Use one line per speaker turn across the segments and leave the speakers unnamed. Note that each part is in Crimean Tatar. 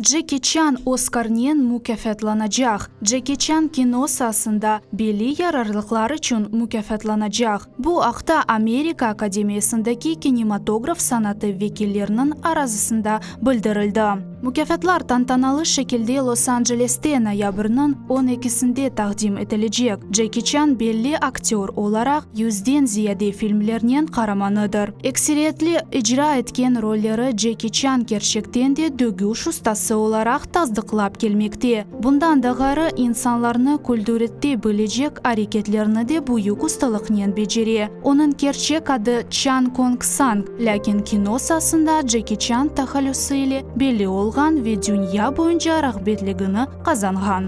Ceki Çan Oskarnen mukâfatlanacaq. Ceki Çan kino saasında belli yararlıqlar içün mukâfatlanacaq. Bu aqta Amerika akademiyasındaki kinematograf sanatı vekilleriniñ arazısında bildirildi. Mukâfatlar tantanalı şekilde Los-Anceleste noyabrniñ on ekisinde taqdim etilecek. Ceki Çan belli aktör olaraq yüzden ziyade filmlernen qaramanıdır. Ekseriyetli icra etken rolleri Ceki Çan kerçekten de dögüş ustası olaraq tasdıqlap kelmekte. Bundan da ğayrı, insanlarnı küldürtte bilecek areketlerni de büyük ustalıqnen becere. Onıñ kerçek adı Çan Kong Sang, lâkin kino saasında Ceki Çan tahallüsi ile belli olğan ve dünya boyunca rağbetligini qazanğan.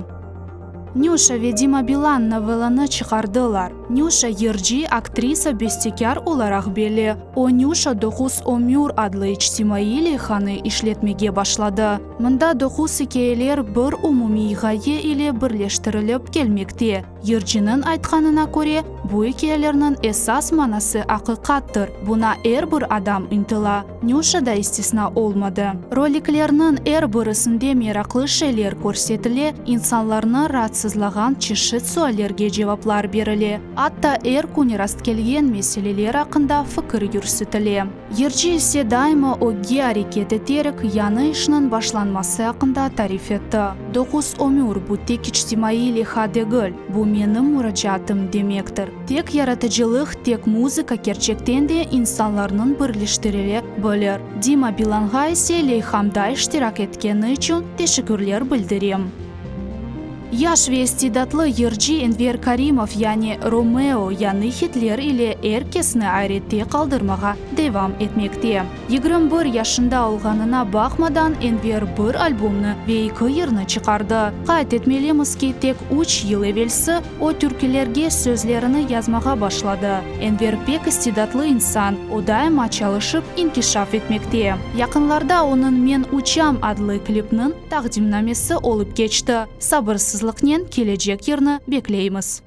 Nüşa ve Dima Bilan novellanı çıqardılar. Nüşa yırcı, aktrisa, bestekâr olaraq belli. O, Nüşa doquz ömür adlı içtimaiy leyhanı işletmege başladı. Mında doquz ikâyeler bir umumiy ğaye ile birleştirilip kelmekte. Yırcınıñ aytqanına köre, bu ikâyelerniñ esas manası aqiqattır, buna er bir adam ıntıla, Nüşa da istisna olmadı. Roliklerniñ er birisinde meraqlı şeyler körsetile, insanlarnı raatsızlağan çeşit suallerge cevaplar berile, atta er kün rastkelgen meseleler aqqında fikir yürsetile. Yırcı ise daima ögge areket eterek, yañı işniñ başlanması aqqında tarif etti. Doquz ömür, bu tek içtimaiy leyha degil, bu menim muracaatım demektir. Tek yaratıcılıq, tek muzıka kerçekten de insanlarnıñ birleştirile bilir. Dima Bilanğa ise leyhamda iştirak etkeni içün teşekkürler bildirem. Yaş ve istidatlı yırcı Enver Karimov, yani Romeo, yañı hitler ile er kesni ayrette qaldırmağa devam etmekte. 21 yaşında olğanına baqmadan, Enver bir albomnı ve eki yırnı çıqardı. Qayd etmelimiz ki, tek üç yıl evelsi o türkülerge sözlerini yazmağa başladı. Enver pek istidatlı insan, o daima çalışıp inkişaf etmekte. Yaqınlarda onıñ Men uçam adlı klipniñ taqdimnamesi olıp keçti. Sabırsızlıqnen kelecek yırnı bekleymiz.